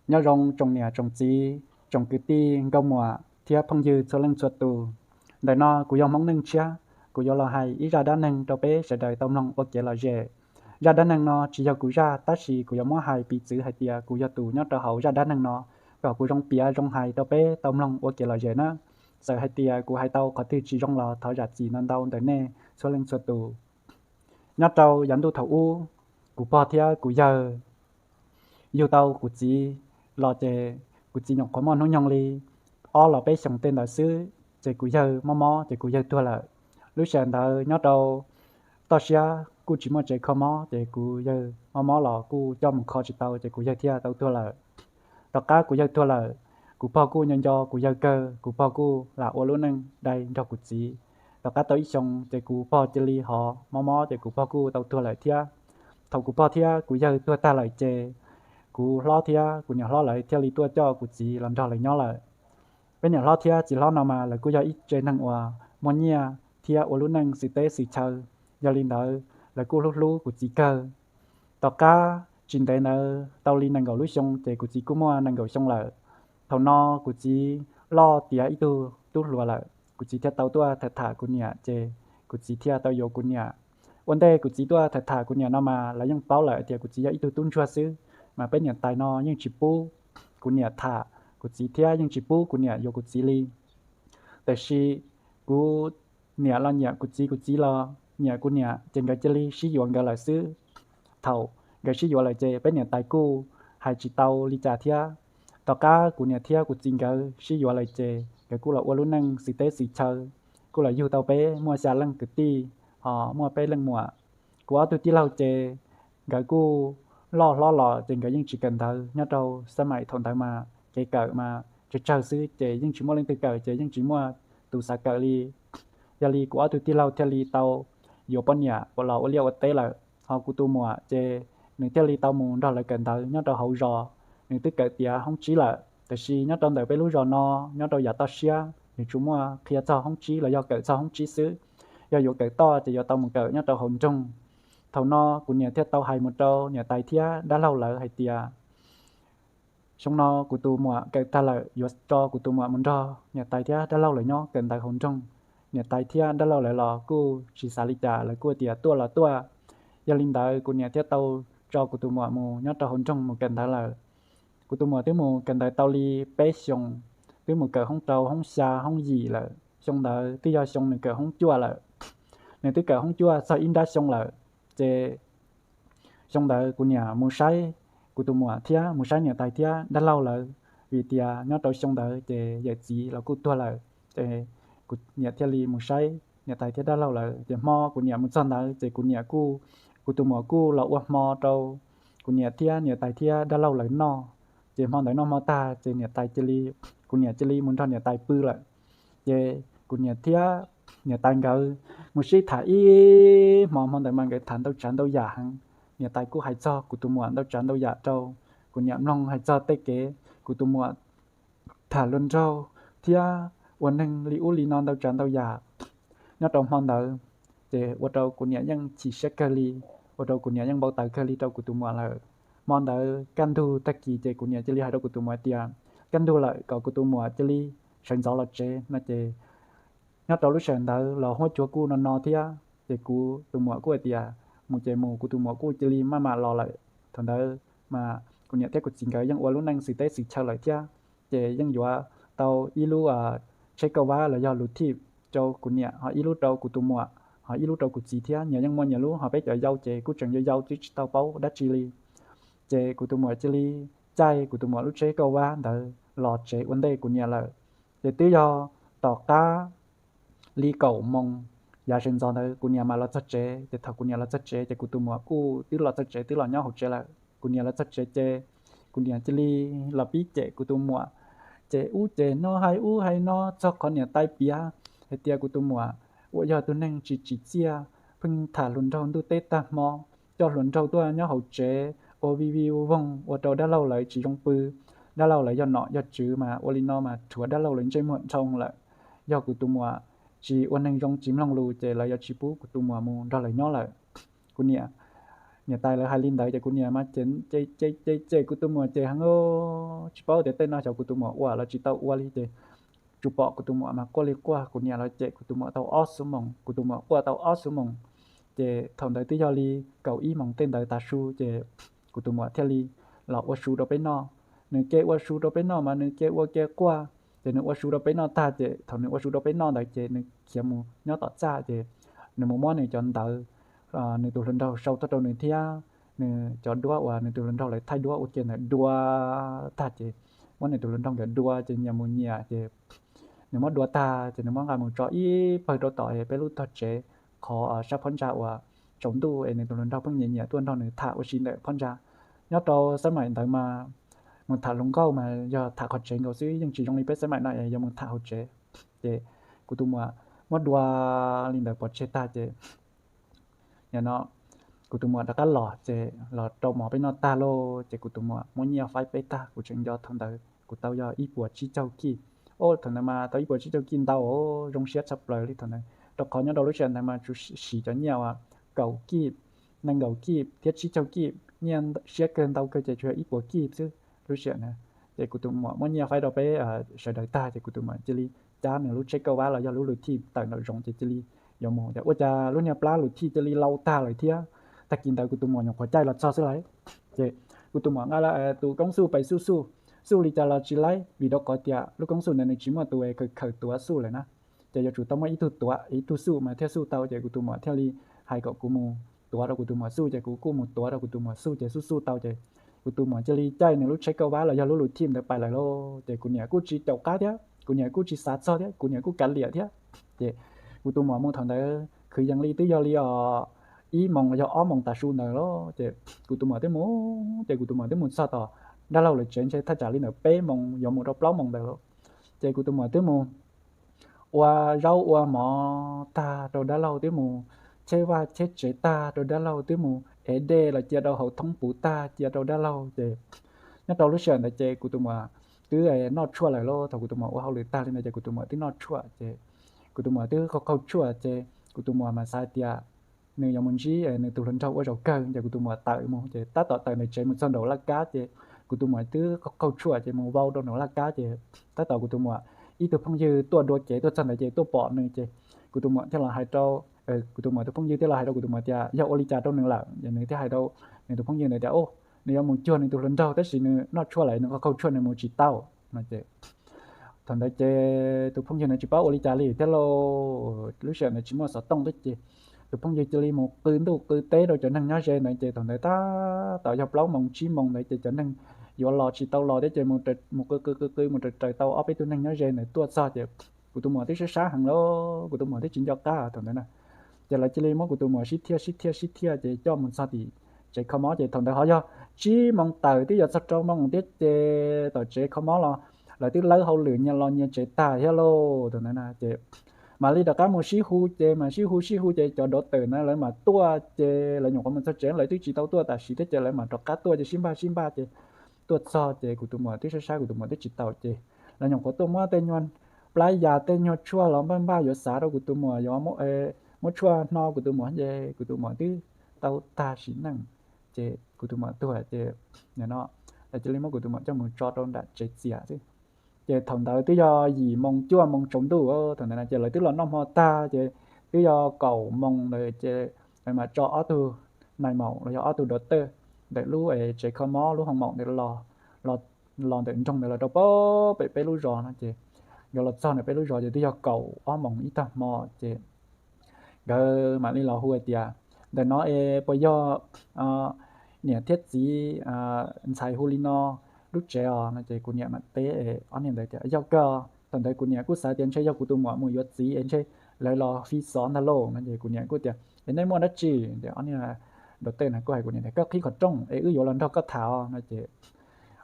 Nyob zoo tsoom niam tsoom txiv, tsoom kwv tij nkauj muam thiab phooj ywg txhua leej txhua tus. Ntawm no kuv yog Hmoob Neej Tshiab, kuv yuav los hais ib zaj dab neeg rau peb sawv daws tau mloog ua kev lom zem. Zaj dab neeg no tsis yog kuv zaj, tab sis kuv yuav muab hais piv txwv hais tias kuv yog tus nyob rau hauv zaj dab neeg no, kom kuv zoo piav zoo hais rau peb tau mloog ua kev lom zem na. Txawm hais tias kuv hais tau qhov twg tsis zoo los thov zam txim ntau ntau ntawm nej txhua leej txhua tus. Nyob rau yav ntuj thaum ub, kuv pog thiab kuv yawg yug tau kuv txiv los ces kuv txiv nyuam qhuav muaj hnub nyoog li ob los peb xyoos tej ntawd xwb, ces kuv yawg mob mob ces kuv yawg tuag lawm. Lub sij hawm ntawd nyob rau toj siab kuj tsis muaj tsev kho mob, ces kuv yawg mob mob los kuj coj mus kho tsis tau, ces kuv yawg thiaj tau tuag lawm. Tom qab kuv yawg tuag lawm, kuv pog kuj nco nco kuv yawg kawg, kuv pog kuj lam ua lub neej dai nrog kuv txiv. Tom qab tau ib xyoo ces kuv pog cia li hov mob mob ces kuv pog kuj tau tuag lawm thiab. Thaum kuv pog thiab kuv yawg tuag tag lawm ces kuv hlob thiab kuv niam hlob lawv thiaj li tuaj coj kuv txiv los nrog lawv nyob lawm. Peb niam hlob thiab txiv hlob no mas lawv kuj yog ib tse neeg uas muaj nyiaj thiab ua lub neej xws teb xws chaw, yog li ntawd lawv kuj hlub hlub kuv txiv kawg. Tom qab tsis ntev ntawd tau li nees nkaum lub xyoo ces kuv txiv kuj muaj nees nkaum xyoo lawm. Thaum no kuv txiv loj tiav ib tug tub hluas lawm, kuv txiv thiaj tau tuaj tham tham kuv niam ces kuv txiv thiaj tau yuav kuv niam. Ua ntej kuv txiv tuaj tham tham kuv niam no mas lawv yeej paub lawm tias kuv txiv yog ib tug tub ntsuag xwb, mas peb niam tais no yeej tsis pub kuv niam tham kuv txiv thiab yeej tsis pub kuv niam yuav kuv txiv li. Tiam sis kuv niam los nyiam kuv txiv, kuv txiv los nyiam kuv niam, ces nkawd cia li sib yuav nkawd lawm xwb. Thaum nkawd sib yuav lawm ces peb niam tais kuj hais tsis tau li cas thiab. Tom qab kuv niam thiab kuv txiv nkawd sib yuav lawm ces nkawd kuj los ua lub neej xws teb xws chaw, kuj los yug tau peb muaj xya leej kwv tij, ho muaj peb leej muam. Kuv ob tug tij laug ces nkawd kuj loj hlob los ces nkawd yeej tsis kawm ntawv. Nyob rau xab maim thaum ntawd mas kev kawm mas tsawg tsawg xwb ces yeej tsis muaj leej twg kawm ces yeej tsis muaj tus xav kawm li. Yog li kuv ob tug tij laug thiaj li tau yuav poj niam los ua liaj ua teb lawm, ho kuv tus muam ces nws thiaj li tau mus nrog lawv kawm ntawv nyob rau hauv zos. Nws twb kawm tiav hoob tsib lawm, tiam sis nyob rau ntawm peb lub zos no, nyob rau yav toj siab, nws tsuas muaj qhia txog hoob tsib los yog kawm txog hoob tsib xwb. Yog yuav kawm toj ces yuav tau mus kawm nyob rau hauv nroog. Thaum no kuv niam thiaj tau hais mus rau niam tais thiab dab laug lawv hais tias xyoo no kuv tus muam kawm tag lawm, yuav tso kuv tus muam mus nrog niam tais thiab dab laug lawv nyob kawm ntawv hauv nroog. Niam tais thiab dab laug lawv los kuj tsis xav li cas, lawv kuj tias tuaj los tuaj, yog li ntawd kuv niam thiaj tau tso kuv tus muam mus nyob rau hauv nroog mus kawm ntawv lawm. Kuv tus muam twb mus kawm ntawv tau li peb xyoos, twb mus kawm hoob rau, hoob xya, hoob yim lawm. Xyoo ntawd twb yog xyoo nws kawm hoob cuaj lawm. Nws twb kawm hoob cuaj txog ib nrab xyoo lawm, ces xyoo ntawd kuv niam mus saib kuv tus muam thiab mus saib niam tais thiab dab laug lawv, vim tias nyob rau xyoo ntawd ces yawm txiv los kuj tuag lawm, ces kuv niam thiaj li mus saib niam tais thiab dab laug lawv. Ces hmo kuv niam mus txog ntawd ces kuv niam kuj, kuv tus muam kuj los ua hmo rau kuv niam thiab niam tais thiab dab laug lawv noj. Ces hmo ntawd noj hmo tag ces niam tais cia li, kuv niam cia li mus nrog niam tais pw lawm. Ces kuv niam thiab niam tais nkawd mus sib tham ib hmo, hmo ntawd mas nkawd tham ntau tsav ntau yam heev. Niam tais kuj hais txog kuv tus muam ntau tsav ntau yam rau kuv niam mloog, hais txog tej kev kuv tus muam tham hluas nraug thiab ua neeg li ub li no ntau tsav ntau yam. Nyob rau hmo ntawd ces ua rau kuv niam yeej chim siab kawg li, ua rau kuv niam yeej npau taws kawg li rau kuv tus muam lawm. Hmo ntawd kaj ntug tag kis ces kuv niam cia li hais rau kuv tus muam tias kaj ntug lawm kom kuv tus muam cia li sawv ntxov los tsev no ces nyob rau lub sij hawm ntawd los huab cua kuj no no thiab, ces kuv tus muam kuj hais tias mus ces mus, kuv tus muam kuj cia li maj mam los lawm. Thaum ntawd mas kuv niam thiab kuv txiv nkawd yeej ua lub neej xws teb xws chaw lawm thiab, ces yeej yuav tau ib lub tsheb kauj vab los yog lus thij rau kuv niam, ho ib lub rau kuv tus muam, ho ib lub rau kuv txiv thiab. Nyias yeej muaj nyias lub, ho peb cov yau ces kuj tseem yau yau twb tsis tau paub dab tsi li. Ces kuv tus muam cia li caij kuv tus muam lub tsheb kauj vab ntawd los tsev ua ntej kuv niam lawm. Ces twb yog tom qab li kaum moos yav sawv ntxov ntawd kuv niam mam los txog tsev. Ces thaum kuv niam los txog tsev ces kuv tus muam kuj twb los txog tsev, twb los nyob hauv tsev lawm. Kuv niam los txog tsev ces kuv niam cia li los pib cem kuv tus muam, ces ub ces no hais ub hais no txog qhov niam tais piav hais tias kuv tus muam uas yog tus neeg tsis tsim txiaj, pheej tham hluas nraug ntuj teb tag hmo, coj hluas nraug tuaj nyob hauv tsev ua vij vij voog ua rau dab laug lawv tsis zoo pw. Dab laug lawv yog nom yog tswv mas ua li no mas rhuav dab laug lawv ntsej muag dhau lawm. Yog kuv tus muam tsis ua neeg zoo tsis mloog lus ces lawv yuav tsis pub kuv tus muam mus nrog lawv nyob lawm. Kuv niam niam tais lawv hais li ntawd ces kuv niam mas cem cem cem kuv tus muam cem heev, tsis paub tias tej no xyov kuv tus muam ua los tsis tau ua li ces tsuas pom kuv tus muam mas quaj li quaj, kuv niam los cem kuv tus muam tau ob xuab moos, kuv tus muam quaj tau ob xuab moos. Ces thaum ntawd twb yog li kaum ib moos tej ntawd tav su ces kuv tus muam thiaj li los ua su rau peb noj. Nws ke ua su rau peb noj mas nws ke ua ke quaj, ces nws ua su rau peb noj tag ces thaum nws ua su rau peb noj ntawd ces nws khiav mus nyob tom txaj ces nws mus muab nws cov ntawv, nws tus hluas nraug sau tuaj rau nws thiab nws cov duab uas nws tus hluas nraug lawv thaij duab ua ke ntawd dua tag ces muab nws tus hluas nraug nkawd dua ces nyias mus nyias ces nws muab dua tag ces nws muab nqa mus tso ib pawg rau tom peb lub tog tsev qhov sab phab ntsa uas tsaus ntuj es nws tus hluas nraug pheej nyiam nyiam tuaj nrog nws tham ua si ntawm phab ntsa. Nyob rau xab maim ntawd mas mus tham hluas nkauj mas yog tham qhov tsev nkaus xwb, yeej tsis zoo li peb xab maim no es yog mus tham hauv tsev. Ces kuv tus muam muab dua li ntawd pov tseg tag ces no kuv tus muam rov qab los ces los rau mov peb noj tag lauj ces kuv tus muam muab nyiaj faib peb tag, kuv tseem nco thaum ntawd kuv tau yog ib puas tsib caug kij. Thaum ntawd mas tau ib puas tsib caug kij ntau, zoo siab tshaj plaws li thaum ntawd, rau qhov nyob rau lub sij hawm ntawd mas tsuas siv cov nyiaj uas kaum kij, nees nkaum kij thiab tsib caug kij, nyiaj siab kawg ntau kawg ces tsuas yog ib puas kij xwb lub sij hawm ntawd. Ces kuv tus muam muab nyiaj faib rau peb sawv daws tag ces kuv tus muam cia li cab nws lub tsheb kauj vab los yog lub lus thij tawm nraum zoov ces cia li yuav mus, ua cas lub niag plab lus thij cia li lau tag lawm thiab. Tag kis ntawd kuv tus muam nyuam qhuav caij los txog xwb lauj. Ces kuv tus muam nqa tus koob xuj pais xuj xuj, xuj li cas los tsis laib vim rau qhov tias lub koob xuj ntawd nws tsis muaj tus khaws khaws tuav xuj lawm na. Ces yuav tsum tau muaj ib tug tuav ib tug xuj mas thiaj xuj tau ces kuv tus muam thiaj li hais kom kuv mus tuav rau kuv tus muam xuj ces kuv kuj mus tuav rau kuv tus muam xuj ces xuj xuj tau ces kuv tus muam cia li caij nws lub tsheb kauj vab los yog lub lus thij ntawd pais lawm lauj. Ces kuv niam kuj tsis caum qab thiab kuv niam kuj tsis xav txog thiab kuv niam kuj kav liam thiab. Ces kuv tus muam mus thaum ntawd kwv yees li twb yog li os ib moos los yog ob moos tav su ntawd lauj. Ces kuv tus muam twb mus, ces kuv tus muam twb mus txog tom dab laug lawv tsev ntshe thaj tsam li ntawm peb moos yuav mus rau plaub moos ntawd lauj. Ces kuv tus muam twb mus ua zaub ua mov tag rau dab laug, twb mus cheb vaj cheb tsev tag rau dab laug, twb mus ev dej los cia rau hauv thoob puv tag cia rau dab laug. Ces nyob rau lub sij hawm ntawd ces kuv tus muam twb noj tshuaj lawm lauj. Thaum kuv tus muam ua hauj lwm tag li ntawd ces kuv tus muam twb noj tshuaj ces kuv tus muam twb qaug qaug tshuaj ces kuv tus muam mas xav tias nws yuav mus ntsib nws tus hluas nraug ua zaum kawg ces kuv tus muam tawm mus ces tab tom tawm ntawm tsev mus txog nraum laj kab ces kuv tus muam twb qaug tshuaj ces mus vau rau nraum laj kab ces tab tom kuv tus muam ib tug phooj ywg tuaj dua kev tuaj txog ntawd ces tuaj pom nws ces kuv tus muam thiaj los hais rau, kuv tus muam tus phooj ywg thiaj los hais rau kuv tus muam tias yog ua li cas rau nws lawm ces nws thiaj hais rau nws tus phooj ywg ntawd tias nws yuav mus cuag nws tus hluas nraug tab sis nws noj tshuaj lawm nws qaug qaug tshuaj nws mus tsis tau no ces thaum ntawd ces tus phooj ywg ntawd tsis paub ua li cas li thiab lauj, lub sij hawm ntawd tsis muaj xov tooj thiab ces tus phooj ywg cia li mus qw ntuj qw teb rau cov neeg nyob ze ntawd ces thaum ntawd tab tom yog plaub moos tsib moos ntawd ces cov neeg yuav los tsis tau los thiab ces mus qw qw qw qw mus raws raws tau ob peb tug neeg nyob ze ntawd tuaj txog ces kuv tus muam twb sab sab heev lauj, kuv tus muam twb tsis nco qab thaum ntawd na. Ces lawv cia li muab kuv tus muam sib thiaj sib thiaj sib thiaj ces coj mus txog tim tsev kho mob ces thaum ntawd ho yog tsib moos tawm twb yuav txog rau moos thiab ces tom tsev kho mob los lawv twb lawb hauj lwm nyias los nyias tsev tag thiab lauj thaum ntawd na. Ces mam li rov qab mus sib hu ces mas sib hu sib hu ces cov dov tawm na lawv mam tuaj ces lawv nyuam qhuav mus txog tsev lawv twb tsis tau tuaj tam sim thiab ces lawv mam rov qab tuaj ces sib npaj sib npaj ces tuaj txog ces kuv tus muam twb sab sab kuv tus muam twb tsis tau ces lawv nyuam qhuav tuaj muab tej nyuag plab yas tej nyuag tshuaj los npaj npaj yuav xav rau kuv tus muam yuav muab tshuaj hno kuv tus muam ces kuv tus muam twb tau tag sim neej ces kuv tus muam tuag ces no lawv cia li muab kuv tus muam coj mus tso rau nram tsev txias xwb. Ces thaum ntawd twb yog yim moos cuaj moos tsaus ntuj thaum ntawd na ces lawv twb los noj hmo tag ces twb yog kaum moos ntawd ces lawv mam tso ob tug nais maum los yog ob tug dov tawj ntawm lub tsev kho mob lub hoo maum ntawd los ntawm nroog ntawd los rau pem peb lub zos no ces nkawd los txog ntawm peb lub zos ces twb yog kaum ob moos ib tag hmo ces nkawd mam li los hu hais tias ntawm no es puas yog niam thiab txiv ntxhais hu li no lub tsev os no ces kuv niam mam teb ob niag ntawd tias yog kawg. Thaum ntawd kuv niam kuj xav tias ntshe yog kuv tus muam mus yuav txiv es ntshe lawv los fi xov ntag lauj no ces kuv niam kuj tias es nej muaj dab tsi? Ces ob niag dov tawj na kuj hais kuv niam tias koj qhib qhov rooj es wb yuav los nrog koj tham os no ces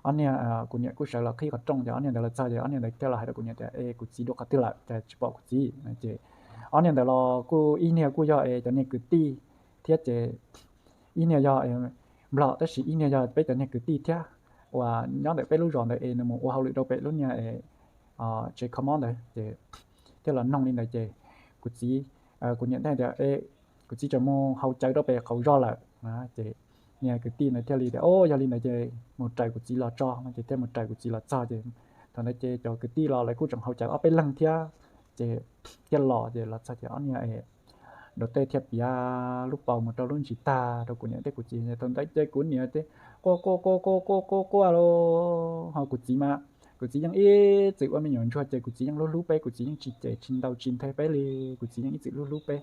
ob niag kuv niam kuj sawv los qhib qhov rooj ces ob niag ntawd los txog ces ob niag ntawd thiaj los hais rau kuv niam tias es kuv txiv dua qhov twg lawm cas tsis pom kuv txiv no ces ob niag ntawd los kuj ib niag kuj yog es cov niag kwv tij thiab ces ib niag yog nplog tab sis ib niag yog peb cov niag kwv tij thiab uas nyob ntawm peb lub zos ntawd es nws mus ua hauj lwm rau pem lub niag tsev kho mob ntawd ces thiaj los noog li ntawd ces kuv txiv, kuv niam thiaj tias kuv txiv tseem mus haus cawv rau pem qaum zos lawm ces niag kwv tij ntawd thiaj li tias, o, yog li ntawd ces mus raws kuv txiv los tso no. Ces thiaj mus raws kuv txiv los txog ces thaum ntawd ces cov kwv tij los lawv kuj tseem haus cawv ob peb leeg thiab. Ces thiaj los ces los txog ces ob niag dab laug tej thiaj piav lub paus mus rau lub ntsis tag rau kuv niam thiab kuv txiv. Thaum ntawd ces kuv niam ces quaj quaj quaj quaj quaj quaj quaj, ho kuv txiv mas kuv txiv yeej ib txwm ua me nyuam ntsuag ces kuv txiv yeej hlub hlub peb, kuv txiv yeej tsis cem tsis ntaus tsis nthe peb li, kuv txiv yeej ib txwm hlub hlub peb.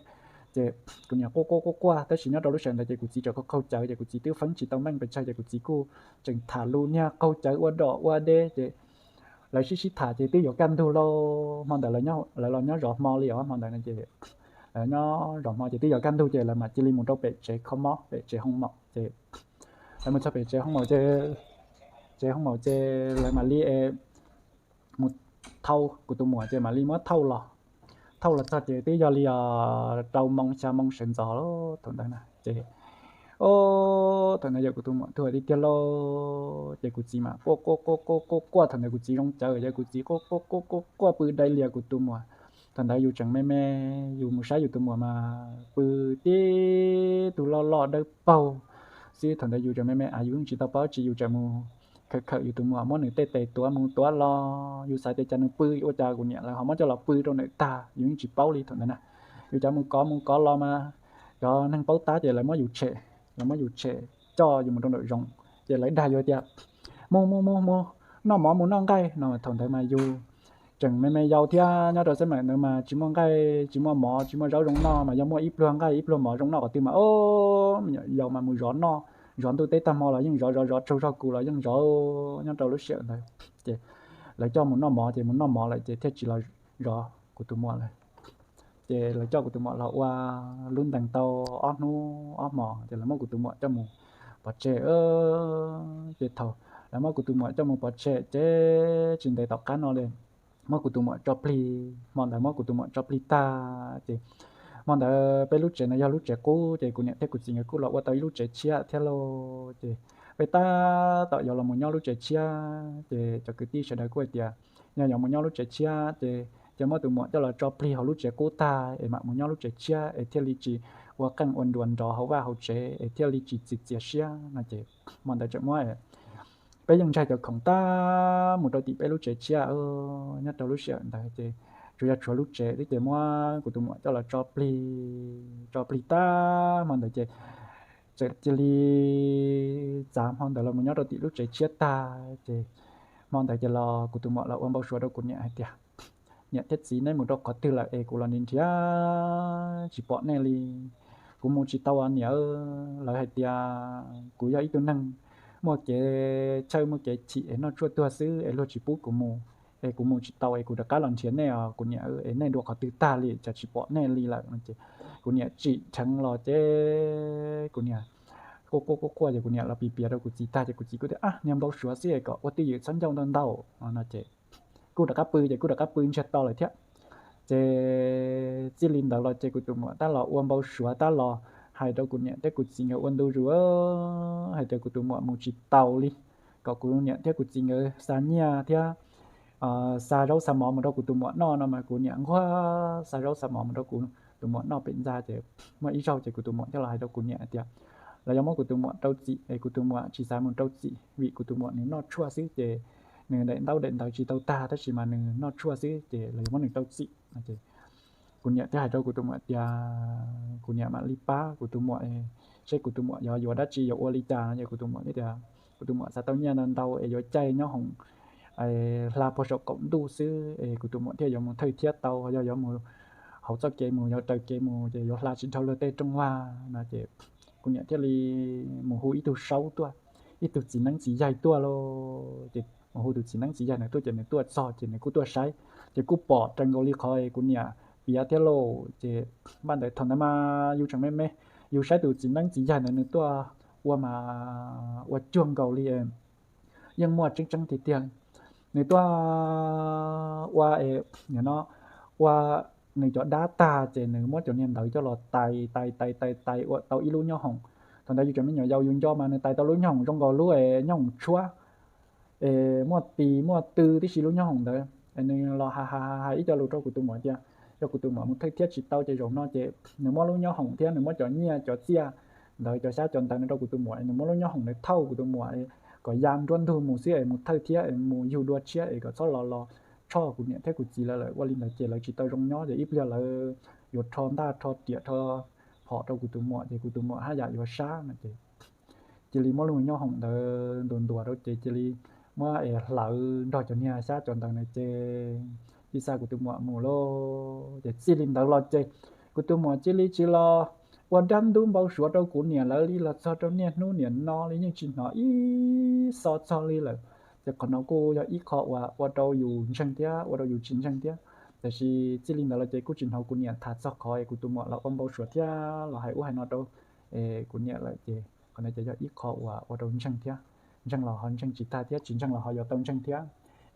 Ces kuv niam quaj quaj quaj quaj tab sis nyob rau lub sij hawm ntawd ces kuv txiv tseem qaug qaug cawv ces kuv txiv twb feeb tsis tau meej pes tsawg ces kuv txiv kuj tseem tham lus niag qaug cawv ua dom ua deb ces lawv sib sib tham ces twb yuav kaj ntug lauj. Hmo ntawd lawv los nyob zov hmo li os, hmo ntawd no ces lawv nyob zov hmo ces twb yuav kaj ntug ces lawv mam cia li mus rau pem tsev kho mob, pem tsev hoo maum ces lawv mus txog pem tsev hoo maum ces, tsev hoo maum ces lawv mam li mus thauj kuv tus muam ces mam li muab thauj los. Thauj los txog ces twb yog li os rau moo xya moo sawv ntxov thaum ntawd na ces, o, thaum ntawd yog kuv tus muam tuag tiag tiag lauj. Ces kuv txiv mas quaj quaj quaj quaj quaj quaj, thaum ntawd kuv txiv zoo cawv ces kuv txiv quaj quaj quaj quaj quaj pw dai lias kuv tus muam. Thaum ntawd yus tseem me me, yus mus saib yus tus muam mas pw tib tug loj loj dawb paug xwb. Thaum ntawd yus tseem me me a, yus yeej tsis tau paub tsi, yus tseem mus khawm khawm yus tus muam, muab nws tej tes tuav mus tuav los, yus xav tias cas nws pw, ua cas kuv niam lawv ho muab coj los pw rau ntawm tag, yus yeej tsis paub li thaum ntawd na. Yus cov mus kov mus kov los mas cov neeg paub tab ces lawv muab yus tshem, lawv muab yus tshem coj yus mus rau nraum zoov ces lawv dag yus tias mus mus mus mus noj mov mus noj nqaij no. Thaum ntawd mas yus tseem me me yau thiab, nyob rau xab maim ntawd mas tsis muaj nqaij tsis muaj mov tsis muaj zaub zoo noj, mas yog muaj ib pluag nqaij ib pluag mov zoo noj qhov twg mas o, me nyuam yaus mas mus zov noj, zov ntuj teb tag hmo los yeej zov, zov zov tsaug zog kuv los yeej zov. Nyob rau lub sij hawm ntawd ces lawv coj mus noj mov ces mus noj mov lawm ces thiaj tsis los zov kuv tus muam lawm. Ces lawv coj kuv tus muam los ua lub ntees tau ob hnub ob hmos ces lawv muab kuv tus muam coj mus pov tseg. Ces thaum lawv muab kuv tus muam coj mus pov tseg ces tsis ntev tom qab no li muab kuv tus muam tso plig. Hmo ntawd muab kuv tus muam tso plig tag ces hmo ntawd peb lub tsev ntawd yog lub tsev qub ces kuv niam thiab kuv txiv nkawd kuj los ua tau ib lub tsev tshiab thiab lauj. Ces peb tab tom yuav los mus nyob lub tsev tshiab ces cov kwv tij sawv daws kuj hais tias yog yuav mus nyob lub tsev tshiab ces cia muab tus muam coj los tso plig hauv lub tsev qub tag es mam mus nyob lub tsev tshiab es thiaj li tsis ua qeej ua nruas nrov hauv vaj hauv tsev es thiaj li tsis txias txias siab no ces hmo ntawd tseem muab peb yeej ntsaig cov khoom tag mus rau tim peb lub tsev tshiab. Nyob rau lub sij hawm ntawd ces tsuas yog tshuav lub tsev xwb ces muab kuv tus muam coj los tso plig, tso plig tag hmo ntawd ces txawm cia li txav hmo ntawd los mus nyob rau tim lub tsev tshiab tag ces hmo ntawd ces los kuv tus muam los ua npau suav rau kuv niam hais tias niam thiab txiv, neb mus rau qhov twg lawm es kuv los nrhiav tsis pom nej li. Kuv mus tsis tau niam, lawv hais tias kuv yog ib tug neeg muaj kev txhawj muaj kev chim es noj tshuaj tuag xwb es luag tsis pub kuv mus, es kuv mus tsis tau es kuv rov qab los nrhiav nej os kuv niam, es nej dua qhov twg tag li cas tsis pom nej li lawm no ces kuv niam tsim dheev los ces kuv niam quaj quaj quaj quaj ces kuv niam los piav piav rau kuv txiv tag ces kuv txiv kuj tias ab, niag npau suav xwb es kom ua twj ywm txhob ncauj ntau ntau no ces kuj rov qab pw ces kuj rov qab pw ntsiag to lawm thiab. Ces txij li ntawd los ces kuv tus muam tab los ua npau suav tab los hais rau kuv niam thiab kuv txiv nkawd ua ntu zus hais tias kuv tus muam mus tsis taus li, kom kuv niam thiab kuv txiv nkawd xa nyiaj thiab xa zaub xa mov mus rau kuv tus muam noj no mas kuv niam nquag xa zaub xa mov mus rau kuv tus muam noj pem ntxa ces muaj ib zaug ces kuv tus muam coj los hais rau kuv niam hais tias lawv yuav muab kuv tus muam rau txim es kuv tus muam tsis xav mus rau txim vim kuv tus muam nws noj tshuaj xwb ces nws daim ntaub daim ntawv tsis tau tag tab sis mas nws noj tshuaj xwb ces lawv yuav muab nws rau txim no ces kuv niam thiaj hais rau kuv tus muam tias kuv niam mam li pab kuv tus muam seb kuv tus muam yuav yuav dab tsi yuav ua li cas no ces kuv tus muam tias kuv tus muam xav tau nyiaj ntau ntau es yuav caij nyob hoom hla puag saum qaum ntuj xwb es kuv tus muam thiaj yuav mus thawj thiab tau, yog yuav mus hauv txoj kev mus yuav raws kev mus ces yuav hla tsis dhau luag tej rooj vag no ces kuv niam thiaj li mus hu ib tug saub tuaj, ib tug txiv neeb txiv yaig tuaj lauj. Ces mus hu tus txiv neeb txiv yaig ntawd tuaj ces nws tuaj txog ces nws kuj tuaj saib ces kuj pom raws nkaus li qhov kuv niam piav thiab lauj. Ces npaj ntawd thaum ntawd mas yus tseem me me, yus saib tus txiv neeb txiv yaig ntawd nws tuaj ua mas ua cuag nkaus li yeej muaj tseeb tseeb tiag tiag. Nws tuaj ua no ua nws cov dab tag ces nws muab cov niag ntawd coj los tais tais tais tais tais ua tau ib lub nyob hoom. Thaum ntawd yus tseem me nyuam yaus yus nco mas nws tais tau lub nyob hoom zoo nkaus lub nyob hoom tshuab es muaj tis muaj tw tib si lub nyob hoom ntawd es nws los hais hais hais ib co lus rau kuv tus muam tias yog kuv tus muam mus thawj thiab tsis tau ces zaum no ces nws muab lub nyob hoom thiab nws muab cov nyiaj cov txiaj ntawd cov xyab cov ntawv no rau kuv tus muam, nws muab lub nyob hoom ntawd thauj kuv tus muam kom ya nruab ntug mus xwb es mus thawj thiab es mus yug dua tshiab es kom txhob los los tshoj kuv niam thiab kuv txiv lawv lawm. Ua li ntawd ces lawv tsis tau zoo nyob ces ib pliag lawv yuav rho ntaj rho riam rho phom rau kuv tus muam ces kuv tus muam haj yam yuav sab no ces cia li muab lub nyob hoom ntawd ntuas ntuas rau ces cia li muab es hlawv nrog cov niag xyab cov ntawv na ces cia li xa kuv tus muam mus lawm. Ces txij li ntawd los ces kuv tus muam cia li tsis los ua dab ntub npau suav rau kuv niam lawv li los txog rau niaj hnub niam no li yeej tsis hnov ib xo txog li lawm. Ces qhov no kuj yog ib qho uas ua rau yus ntseeg thiab ua rau yus tsis ntseeg thiab. Tiam sis txij li ntawd los ces kuj tsis hnov kuv niam tham txog qhov es kuv tus muam los ua npau suav thiab los hais ub hais no rau kuv niam lawm ces qhov no ces yog ib qho uas ua rau ntseeg thiab, ntseeg los ho ntseeg tsis tag thiab tsis ntseeg los ho yuav tau ntseeg thiab.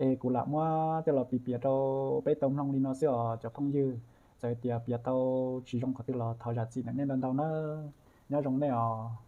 Es kuv lam muab coj los piav piav rau peb tau mloog li no xwb os cov phooj ywg. Txawm tias piav tau tsis zoo qhov twg los thov zam txim ntawm nej ntau ntau nawb. Nyob zoo nej os.